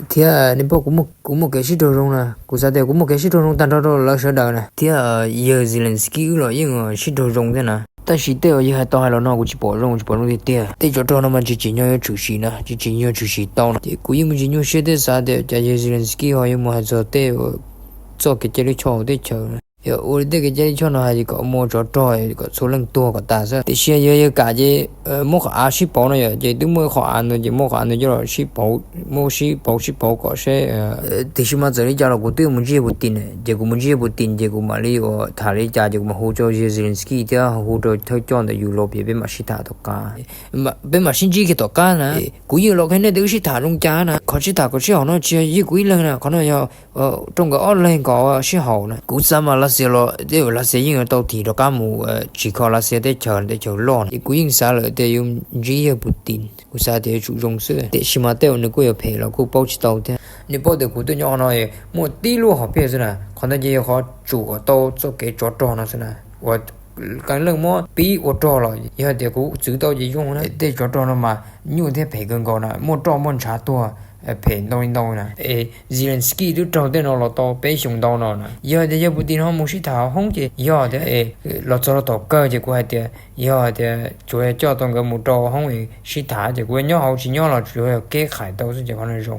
Thiab nej paub, kuv muaj kev sib raug zoo na, kuv xav tias kuv muaj kev sib raug zoo tag nrho rau lawv sawv daws na, thiab yawg Zelensky wb los yeej sib raug zoo thiab na. Tab sis tej uas yawg hais tau hais los no kuv tsis pom zoo, tsis pom zoo tiag tiag. Tej tsov rog no mas tsis tsim nyog yuav tshwm sim na, tsis tsim nyog tshwm sim tau na. Ces kuv yeej me ntsis nyuaj siab thiab xav tias cas yawg Zelensky ho yuav mus hais txog tej txoj kev cai lij choj hauv teb chaws. Yog ua li tej kev cai lij choj no hais tias kom muaj tsov rog kom txhua leej tuag kom tas xwb, tiam sis yog yawg kam ces muab qhov av sib pauv no yom, ces twb muaj qhov av ntawd ces muab qhov av ntawd coj los sib pauv, muab sib pauv sib pauv kom seb. Tiam sis mas txawm li cas los kuv twb mus ntsib yawg Putin, ces kuv mus ntsib yawg Putin ces kuv mam li ua tham li cas ces kuv mam hu rau yawg Zelensky thiab hu rau thawj coj ntawm Europe peb mam sib tham tom qab. Peb mam sib ntsib kiag tom qab na. Kuv yeej los qhia nej tias wb sib tham zoo cas na, qhov sib tham kom sib haum no tsis yog yog kuv ib leeg na, qhov no yog rau nkawd ob leeg kom sib haum na. Kuv xav mas Lav Xias los tej uas Lav Xias yeej yuav tau thim rov qab mus tsim kho Lav Xias teb chaws, teb chaws loj na. Kuv yeej xav lawm tias yuav ntsib yawg Putin, kuv xav tias yuav tsum zoo xwb, tiam sis mas tej uas nws kuj yuav phem los kuj paub tsis tau thiab. Nej paub tias kuv tuaj nyob qhov no muaj tib lub hom phiaj xwb na, qhov ntawd ces yog qhov tsum kom tau txoj kev tsov rog no xwb na, uas qee leej muab pib ua rog los yog tias kuv txwv tau ces zoo na. Tej tsov rog no mas nyuaj thiab phem kawg nkaus na, muaj roj muaj ntshav tuag phem ntau li ntau na. Es Zelensky twb raug tej no los tau peb xyoos ntau no na, yog tias yawg Putin ho mus sib tham hauv hoob ces yog tias los txog rau tom kawg ces kuv hais tias yog tias tsuas coj tau nkawd mus rau hoob sib tham ces kuv nyob hauv tsis nyob los tsuas yog kev qhais tau xwb ces qhov no zoo.